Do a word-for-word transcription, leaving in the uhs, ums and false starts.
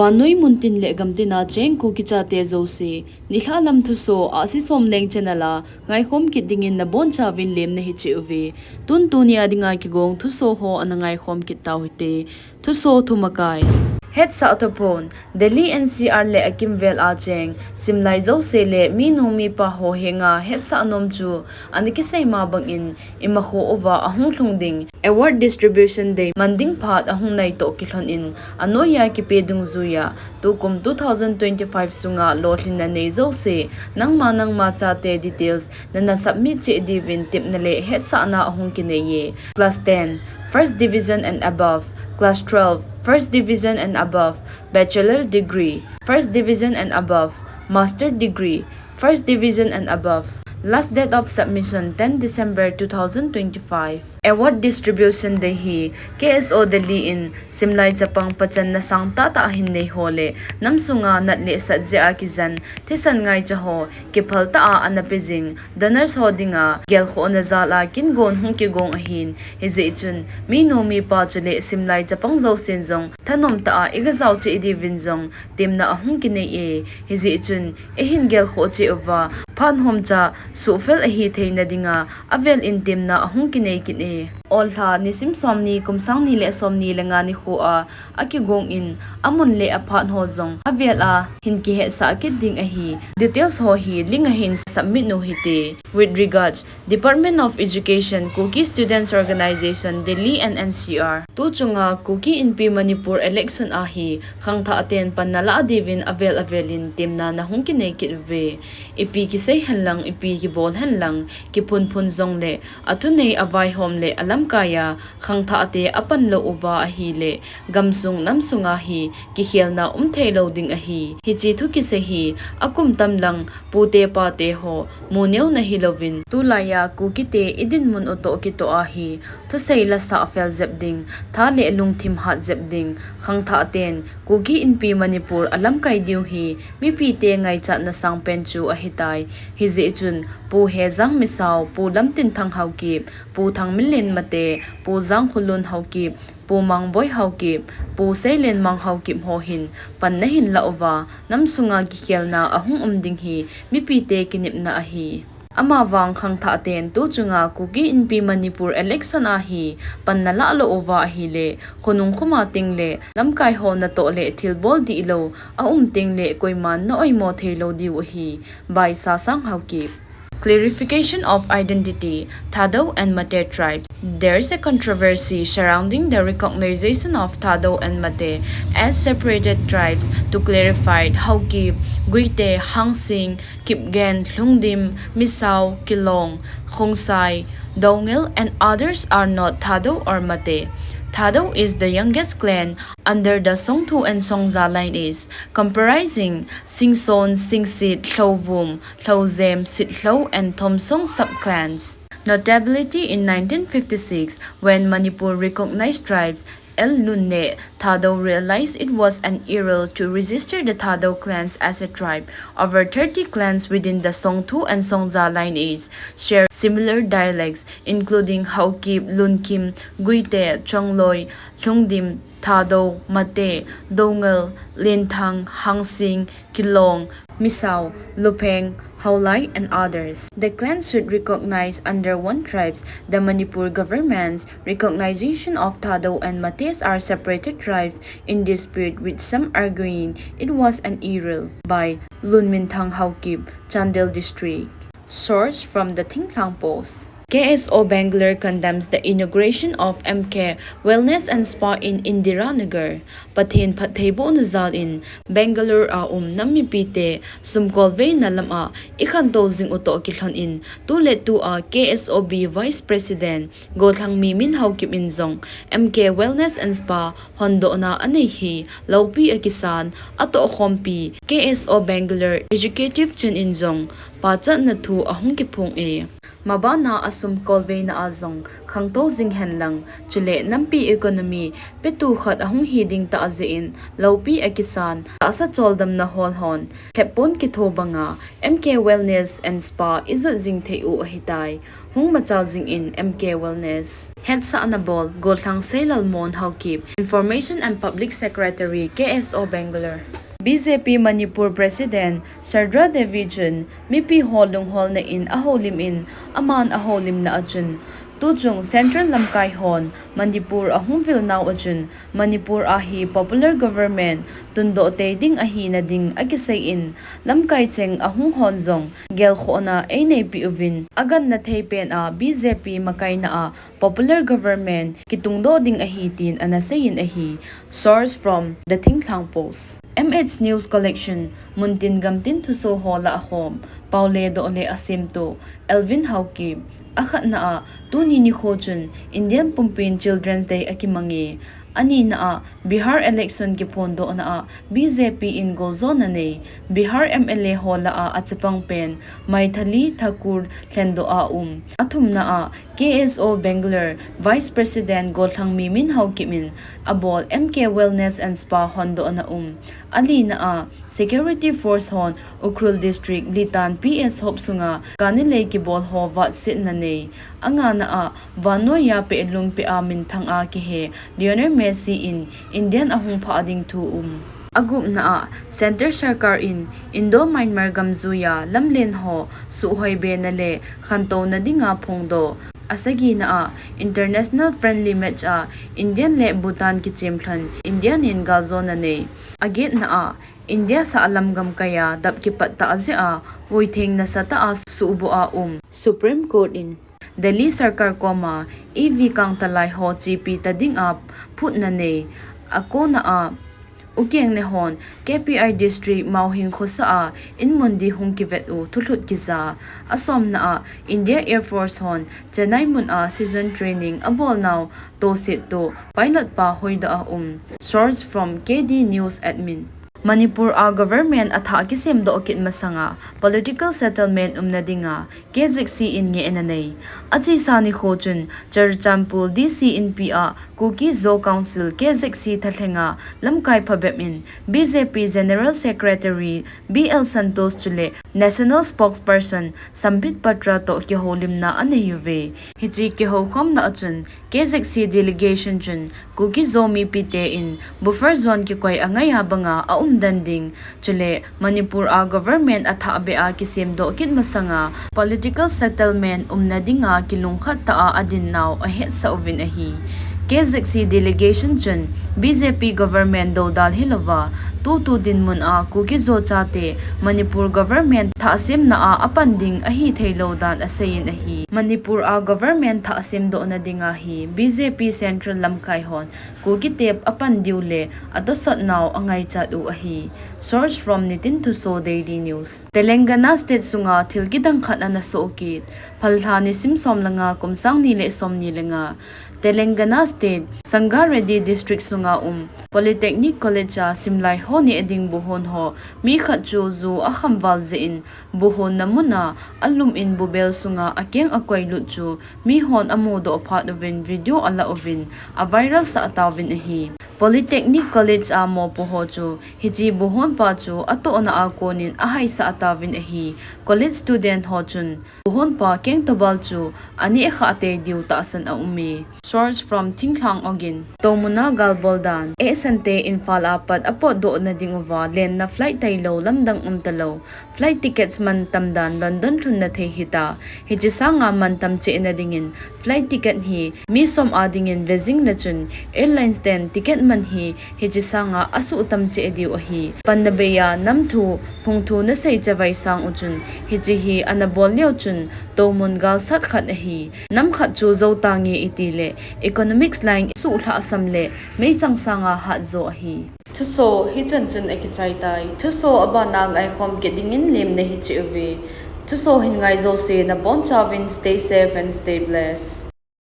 Vannoi muntin le gamtin a cheng Kuki chate jouse, nilhah lam thuso, Ahsi Somleng channel a ngaikhom kit dingin nabonchauvin lemna hiche uve. Tun tunia dinga kigong thuso ho ana ngaikhom kit tau hite. Thuso thumakai. Hetsah thuphon. Delhi N C R le akimvel a cheng simlai jouse le minu mipa ho henga hetsah nom chu ana kisei ma bangin imakho uva ahung lhung ding Award Distribution Day man ding phat ahung nai toh kilhon in, anoiya kipe dungjuiya tukum two thousand twenty-five sunga lolhinna nei jouse, nangma nangma chate details nana submit cheh diuvin temna le hetsahna ahung kinei e. Class ten, first division and above. Class twelve, first division and above. Bachelor degree, first division and above. Master degree, first division and above. Last date of submission, ten December two thousand twenty-five. Award Distribution Day hi K S O Delhi in simlai chapang pachatna sangtah tah hin nei ho le namsunga nat le sat jeh a kijen thisan ngaicha ho kiphal tah a ana pe jing donors ho dinga gelkhohna jal a kin gon hung kigong ahin, hijeh chun minu mipa chule simlai chapang jousen jong thanom tah a iga jao cheh diuvin jong temna ahung kinei e. Hijeh chun eihin gelkhoh cheh uva phat homcha suhfel ahi theina dinga avel in temna ahung kinei kit e. Olha, nisim somni, kum sangni le somni le nga nikho a akigong in amun le aphat ho jong avel a hin kihetsah kit ding ahi. Details ho hi link a hin submit u hite. With regards, Department of Education, Kuki Students Organisation, Delhi and N C R. Tu chunga Kuki Inpi Manipur election a hi khangthah ten panna lah diuvin avel avel in temna nahung kinei kit uve. Ipi kisei henlang, ipi kibol henlang, kiphunphun jongle, athunei avaihom le alamkaiya khangthah te apan lou uva ahile, gamsung namsunga hi kikhelna um thei lou ding ahi. Hiche thu kisei hi akum tam lang pute pate ho mu neo na hilouvin, tulaiya Kuki te idinmun u toh kitoh a hi thusei la sah fel jep ding, tha le lungthim hat jep ding, khangthah ten Kuki Inpi Manipur alamkai diu hi mipite ngaichatna sangpen chu ahitai. Hijeh chun Pu Hejang Misao, Pu Lamtinthang Haokip, Pu Thangminlen Mate, Pu Jangkholun Haokip, Pu Mangboi Haokip, Pu Seilenmang Haokip ho hin panna hin lah uva, namsunga kikhelna ahung um ding hi mipite kinepna ahi. Amavang khangthah ten tu chunga Kuki Inpi Manipur election a hi panna lah lou uva ahile, khonung khoma tengle lamkai ho natoh le thilbol dihlou aum tengle koiman na oimo thei lou diu ahi. By Sasang Haokip. Clarification of identity, Thadou and Mate tribes. There is a controversy surrounding the recognition of Thadou and Mate as separated tribes. To clarify, Haokip, Guite, Hangsing, Kipgen, Lhungdim, Misao, Kilong, Khongsai, Doungel, and others are not Thadou or Mate. Thadou is the youngest clan under the Songthu and Songja lineage, comprising Singson, Singsit, Lhouvum, Lhoujem, Sitlhou, and Thomsong subclans. Notability: in nineteen fifty-six, when Manipur recognized tribes L Lunne Thadou realized it was an error to register the Thadou clans as a tribe. Over thirty clans within the Songthu and Songja lineage share similar dialects, including Haokip, Lunkim, Guite, Chongloi, Lhungdim, Thadou, Mate, Doungel, Lenthang, Hangsing, Kilong, Misao, Lupheng, Haolai, and others. The clans should recognize under one tribes. The Manipur government's recognition of Thadou and Mates are separated tribes in dispute, with some arguing it was an error. By Lunminthang Haokip, Chandel District. Source from the Thinglhang Post. K S O Bangalore condemns the inauguration of M K Wellness and Spa in Indiranagar. Pathen phattheibohna jal in Bangalore a um nam mipite sumkolveina lam a ikhantou jing u toh kilhon in, tuletu a K S O B Vice President Golhangmi Min Haokip in jong M K Wellness and Spa hondohna anei hi loupi a kisan, atohkhompi K S O Bangalore Executive chun in jong pachatna thu ahung kiphong e. Mabana asum kolveina a jong khangtou jing henlang, chule nampi economy petu khat ahung hi ding tah jeh in, loupi akisan, tahsa choldamna hol hon, theppon kitho banga, M K Wellness and Spa ijot jing thei u ahitai. Hung machal jing in M K Wellness. Hetsahna bol, Gollhang Seilalmon Haokip, Information and Public Secretary, K S O Bangalore. B J P Manipur President Sharda Devi chun mipi ho lungholna in ahoulim in, aman ahoulimna a chun, tuchung Central lamkai hon Manipur ahung vil nau a chun, Manipur a hi popular government tundoh tei ding ahina ding akisei in, lamkai cheng ahung hon jong gelkhohna eineipi uvin, agangna thei pen a B J P makaina a popular government kitungdoh ding ahi tin ana seiyin ahi. Source from The Thinglhang Post. M H News Collection, muntin gamtin thuso ho lah a khom, pao le doh le asemto, Elvin Haokip. Akhatna a, tuni nikho chun Indian pumpin Children's Day akimange. Anina a, Bihar election kiphondohna a B J P in goljona nei, Bihar M L A ho lah a achapang pen Maithili Thakur lhendoh a um. Athumna a, K S O Bangalore Vice President Gollhang Mimin Haokip in abol M K Wellness and Spa hondohna um. Alina a, Security Force hon Ukhrul District Litan P S hop sunga kani lei kibol ho vatsetna nei. Angana a, vannoiya pehlum peh a minthang a kihe Lionel Messi in Indian ahung phah ding thu um. Agupna a, Centre Sarkar in Indo-Myanmar gamjuiya lamlen ho suhhoibena le khantouna dinga phongdoh. Asagina a, international friendly match a Indian le Bhutan kichemlhon, Indian in galjona nei. Agetna a, India sahlam gamkaiya dap kipat tah jeh a, huitheng nasatah a suhboh a um. Supreme Court in Delhi Sarkar koma E V kangtalai ho chepi ta dinga phutna nei. Akona a, Ukeng ne hon K P I District Mauhing khosa a inmun di hung kivet u thulhut kija. Asomna a, India Air Force hon Chennai mun a season training abolnau tohset toh pilot pa hoidoh a um. Source from K D News Admin. Manipur a government athah kisemdoh kit masanga political settlement umna dinga K Z C in ngehna nei. Achesa nikho chun Churachandpur D C Inpi a Kuki Zo Council K Z C thalhenga lamkai phabep in B J P General Secretary B L Santosh chule National Spokesperson Sambit Patra toh kihoulimna anei uve. Hiche kihoukhomna a chun K Z C delegation chun Kuki Zo mipite in buffer zone kikoi angaiya banga aumden ding, chule Manipur a government athah beh a kisemdoh kit masanga political settlement umna dinga kilungkhat tah a adinnau ahetsah uvin ahi. K Z C delegation chun B J P government doudal hilouva, tutu dinmun a Kuki Zo chate Manipur government thahsemna a apan ding ahitheilou dan aseiyin ahi. Manipur a government thahsemdohna dinga hi B J P Central lamkai hon Kukite apan diu le atosotnau angaichat u ahi. Source from Nitin Thuso Daily News. Telangana State sunga thil kidang khat ana soh kit. Phalbi nisim som le nga, kum sang ni le som ni le nga. Telangana State, Sangareddy District sunga um Polytechnic College a simlai ho neh ding buhon ho mi khat chu ju akham val jeh in buhonna muna alum in bubel sunga akeng akoilut chu mihon amudoh phat uvin video ala uvin aviral sah tauvin ahi. Polytechnic College a mopo ho chu hiche buhonpa chu atohna a konin ahaisah tauvin ahi. College student ho chun buhonpa kengtobal chu aneh khah tei diu tahsan aume. Source from Thinglhang Ogin. Toumuna galbol dan. Ehsante Imphal a pat apotdohna dinguva lenna flight tailou lamdang umtalou. Flight tickets mantam dan London lhunna thei hita. Hiche sanga mantam chehna dingin flight ticket hi mi som a dingin vejing le chun airlines ten ticket man hi hiche sanga asuhtam cheh diu ahi. Panna beiya namthu, phungthu nasei chavai sang uchun hiche hi ana bol leu chun toumun galsat khat ahi. Nam khat chu jou tange itile economics line isuhlhahsam le meichang sanga hatjo ahi. Thuso hichan chun akichaitai. Thuso abana ngaikhom kit dingin lemna hicheh uve. Thuso hin ngai jouse nabonchauvin stay safe and stay blessed.